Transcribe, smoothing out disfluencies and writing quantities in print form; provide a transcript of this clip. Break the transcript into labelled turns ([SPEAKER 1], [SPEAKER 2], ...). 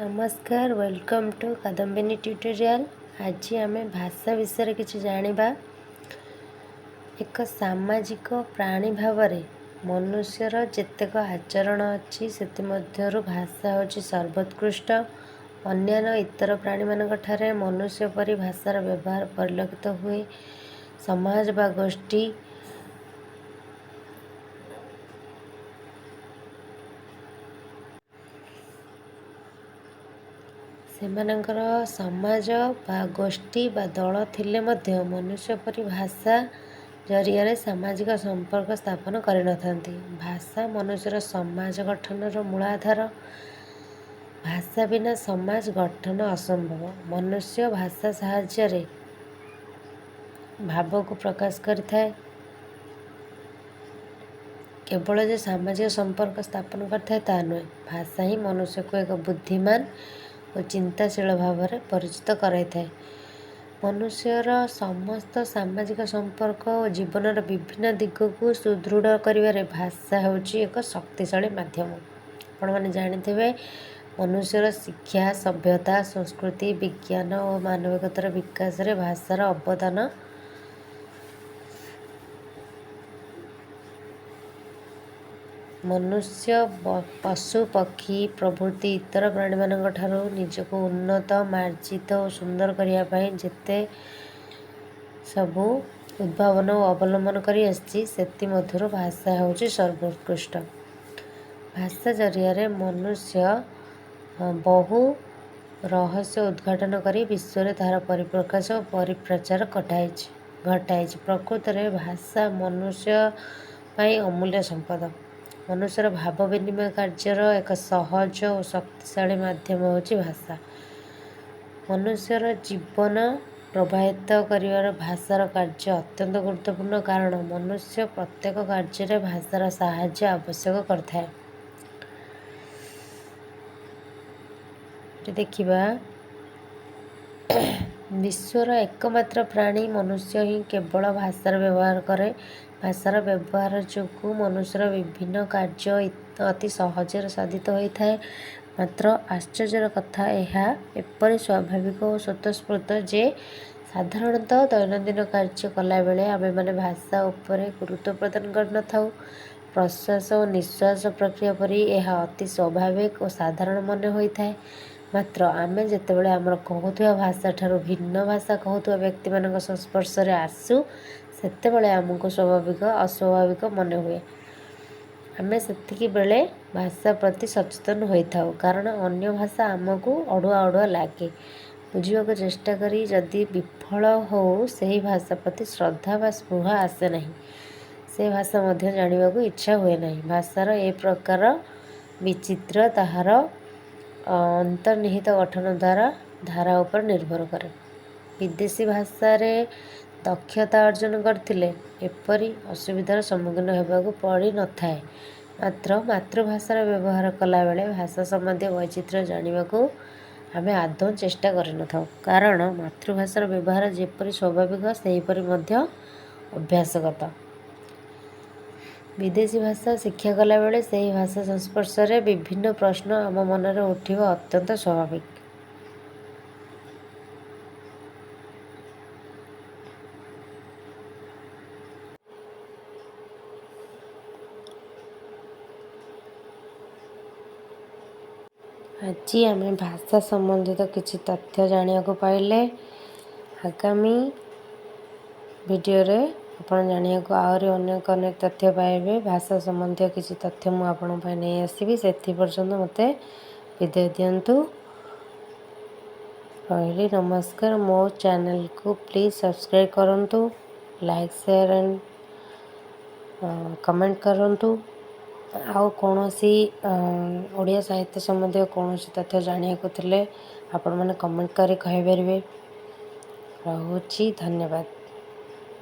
[SPEAKER 1] ନମସ୍କାର, welcome to Kadambini tutorial. ଆଜି ଆମେ ଭାଷା ବିଷୟରେ କିଛି ଜାଣିବା। ଏକ ସାମାଜିକ ପ୍ରାଣୀ ଭାବରେ ମନୁଷ୍ୟର ଯେତେକ ଆଚରଣ ଅଛି, ସେଥିମଧ୍ୟରୁ ଭାଷା ହେଉଛି ସର୍ବୋତ୍କୃଷ୍ଟ। ଅନ୍ୟାନ୍ୟ ଇତର ପ୍ରାଣୀମାନଙ୍କ ଠାରେ ମନୁଷ୍ୟ ପରି ଭାଷାର ବ୍ୟବହାର ପରିଲକ୍ଷିତ ହୁଏ। ସମାଜ ବା ଗୋଷ୍ଠୀ ସେମାନଙ୍କର ସମାଜ ବା ଗୋଷ୍ଠୀ ବା ଦଳ ଥିଲେ ମଧ୍ୟ ମନୁଷ୍ୟ ପରି ଭାଷା ଜରିଆରେ ସାମାଜିକ ସମ୍ପର୍କ ସ୍ଥାପନ କରିନଥାନ୍ତି। ଭାଷା ମନୁଷ୍ୟର ସମାଜ ଗଠନର ମୂଳ ଆଧାର। ଭାଷା ବିନା ସମାଜ ଗଠନ ଅସମ୍ଭବ। ମନୁଷ୍ୟ ଭାଷା ସାହାଯ୍ୟରେ ଭାବକୁ ପ୍ରକାଶ କରିଥାଏ। କେବଳ ଯେ ସାମାଜିକ ସମ୍ପର୍କ ସ୍ଥାପନ କରିଥାଏ ତାହା ନୁହେଁ, ଭାଷା ହିଁ ମନୁଷ୍ୟକୁ ଏକ ବୁଦ୍ଧିମାନ ଓ ଚିନ୍ତାଶୀଳ ଭାବରେ ପରିଚିତ କରାଇଥାଏ। ମନୁଷ୍ୟର ସମସ୍ତ ସାମାଜିକ ସମ୍ପର୍କ ଓ ଜୀବନର ବିଭିନ୍ନ ଦିଗକୁ ସୁଦୃଢ଼ କରିବାରେ ଭାଷା ହେଉଛି ଏକ ଶକ୍ତିଶାଳୀ ମାଧ୍ୟମ। ଆପଣମାନେ ଜାଣିଥିବେ, ମନୁଷ୍ୟର ଶିକ୍ଷା, ସଭ୍ୟତା, ସଂସ୍କୃତି, ବିଜ୍ଞାନ ଓ ମାନବିକତାର ବିକାଶରେ ଭାଷାର ଅବଦାନ। ମନୁଷ୍ୟ ପଶୁ, ପକ୍ଷୀ ପ୍ରଭୃତି ଇତର ପ୍ରାଣୀମାନଙ୍କ ଠାରୁ ନିଜକୁ ଉନ୍ନତ, ମାର୍ଜିତ ଓ ସୁନ୍ଦର କରିବା ପାଇଁ ଯେତେ ସବୁ ଉଦ୍ଭାବନ ଓ ଅବଲମ୍ବନ କରି ଆସିଛି, ସେଥିମଧ୍ୟରୁ ଭାଷା ହେଉଛି ସର୍ବୋତ୍କୃଷ୍ଟ। ଭାଷା ଜରିଆରେ ମନୁଷ୍ୟ ବହୁ ରହସ୍ୟ ଉଦ୍ଘାଟନ କରି ବିଶ୍ୱରେ ତାହାର ପରିପ୍ରକାଶ ଓ ପରିପ୍ରଚାର ଘଟାଇଛି। ପ୍ରକୃତରେ ଭାଷା ମନୁଷ୍ୟ ପାଇଁ ଅମୂଲ୍ୟ ସମ୍ପଦ। ମନୁଷ୍ୟର ଭାବ ବିନିମୟ କାର୍ଯ୍ୟର ଏକ ସହଜ ଓ ଶକ୍ତିଶାଳୀ ମାଧ୍ୟମ ହେଉଛି ଭାଷା। ମନୁଷ୍ୟର ଜୀବନ ପ୍ରବାହିତ କରିବାର ଭାଷାର କାର୍ଯ୍ୟ ଅତ୍ୟନ୍ତ ଗୁରୁତ୍ୱପୂର୍ଣ୍ଣ, କାରଣ ମନୁଷ୍ୟ ପ୍ରତ୍ୟେକ କାର୍ଯ୍ୟରେ ଭାଷାର ସାହାଯ୍ୟ ଆବଶ୍ୟକ କରିଥାଏ। ଏଠି ଦେଖିବା, ବିଶ୍ୱର ଏକମାତ୍ର ପ୍ରାଣୀ ମନୁଷ୍ୟ ହିଁ କେବଳ ଭାଷାର ବ୍ୟବହାର କରେ। ଭାଷାର ବ୍ୟବହାର ଯୋଗୁଁ ମନୁଷ୍ୟର ବିଭିନ୍ନ କାର୍ଯ୍ୟ ଅତି ସହଜରେ ସାଧିତ ହୋଇଥାଏ। ମାତ୍ର ଆଶ୍ଚର୍ଯ୍ୟର କଥା, ଏହା ଏପରି ସ୍ୱାଭାବିକ ଓ ସ୍ୱତଃସ୍ଫୂର୍ତ୍ତ ଯେ ସାଧାରଣତଃ ଦୈନନ୍ଦିନ କାର୍ଯ୍ୟ କଲାବେଳେ ଆମେମାନେ ଭାଷା ଉପରେ ଗୁରୁତ୍ୱ ପ୍ରଦାନ କରିନଥାଉ। ପ୍ରଶ୍ୱାସ ଓ ନିଶ୍ୱାସ ପ୍ରକ୍ରିୟା ପରି ଏହା ଅତି ସ୍ୱାଭାବିକ ଓ ସାଧାରଣ ମନେ ହୋଇଥାଏ। ମାତ୍ର ଆମେ ଯେତେବେଳେ ଆମର କହୁଥିବା ଭାଷାଠାରୁ ଭିନ୍ନ ଭାଷା କହୁଥିବା ବ୍ୟକ୍ତିମାନଙ୍କ ସଂସ୍ପର୍ଶରେ ଆସୁ, ସେତେବେଳେ ଆମକୁ ସ୍ୱାଭାବିକ ଅସ୍ୱାଭାବିକ ମନେ ହୁଏ। ଆମେ ସେତିକି ବେଳେ ଭାଷା ପ୍ରତି ସଚେତନ ହୋଇଥାଉ, କାରଣ ଅନ୍ୟ ଭାଷା ଆମକୁ ଅଡ଼ୁଆ ଅଡ଼ୁଆ ଲାଗେ। ବୁଝିବାକୁ ଚେଷ୍ଟା କରି ଯଦି ବିଫଳ ହଉ, ସେହି ଭାଷା ପ୍ରତି ଶ୍ରଦ୍ଧା ବା ସ୍ପୃହା ଆସେ ନାହିଁ। ସେ ଭାଷା ମଧ୍ୟ ଜାଣିବାକୁ ଇଚ୍ଛା ହୁଏ ନାହିଁ। ଭାଷାର ଏ ପ୍ରକାର ବିଚିତ୍ର ତାହାର ଅନ୍ତର୍ନିହିତ ଗଠନ ଦ୍ୱାରା ଧାରା ଉପରେ ନିର୍ଭର କରେ। ବିଦେଶୀ ଭାଷାରେ ଦକ୍ଷତା ଅର୍ଜନ କରିଥିଲେ ଏପରି ଅସୁବିଧାର ସମ୍ମୁଖୀନ ହେବାକୁ ପଡ଼ିନଥାଏ। ମାତ୍ର ମାତୃଭାଷାର ବ୍ୟବହାର କଲାବେଳେ ଭାଷା ସମ୍ବନ୍ଧୀୟ ବୈଚିତ୍ର୍ୟ ଜାଣିବାକୁ ଆମେ ଆଦୌ ଚେଷ୍ଟା କରିନଥାଉ, କାରଣ ମାତୃଭାଷାର ବ୍ୟବହାର ଯେପରି ସ୍ୱାଭାବିକ, ସେହିପରି ମଧ୍ୟ ଅଭ୍ୟାସଗତ। ବିଦେଶୀ ଭାଷା ଶିକ୍ଷା କଲାବେଳେ ସେହି ଭାଷା ସଂସ୍ପର୍ଶରେ ବିଭିନ୍ନ ପ୍ରଶ୍ନ ଆମ ମନରେ ଉଠିବା ଅତ୍ୟନ୍ତ ସ୍ୱାଭାବିକ। ଆଜି ଆମେ ଭାଷା ସମ୍ବନ୍ଧିତ କିଛି ତଥ୍ୟ ଜାଣିବାକୁ ପାଇଲେ। ଆଗାମୀ ଭିଡ଼ିଓରେ ଆପଣ ଜାଣିବାକୁ ଆହୁରି ଅନେକ ଅନେକ ତଥ୍ୟ ପାଇବେ। ଭାଷା ସମ୍ବନ୍ଧୀୟ କିଛି ତଥ୍ୟ ମୁଁ ଆପଣଙ୍କ ପାଇଁ ନେଇ ଆସିବି। ସେଥି ପର୍ଯ୍ୟନ୍ତ ମୋତେ ବିଦାୟ ଦିଅନ୍ତୁ। ରହିଲି, ନମସ୍କାର। ମୋ ଚ୍ୟାନେଲକୁ ପ୍ଲିଜ୍ ସବସ୍କ୍ରାଇବ୍ କରନ୍ତୁ, ଲାଇକ୍, ସେୟାର ଆଣ୍ଡ କମେଣ୍ଟ କରନ୍ତୁ। ଆଉ କୌଣସି ଓଡ଼ିଆ ସାହିତ୍ୟ ସମ୍ବନ୍ଧୀୟ କୌଣସି ତଥ୍ୟ ଜାଣିବାକୁ ଥିଲେ ଆପଣମାନେ କମେଣ୍ଟ କରି କହିପାରିବେ। ରହୁଛି, ଧନ୍ୟବାଦ।